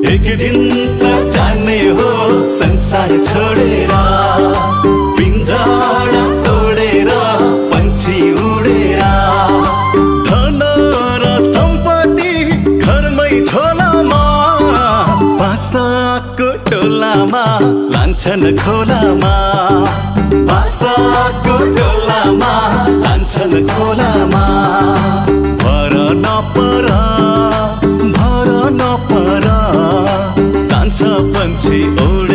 एक दिन त जाने हो संसार छोडेर, पिंजरा तोडेर पंछी उडेर। धन र सम्पत्ति घरमै झोलामा, बासाको टोलामा लान्छन् खोलामा, बासाको टोलामा लान्छन् खोलामा। भर नपर भर नपर जान्छ पंछी उडेर।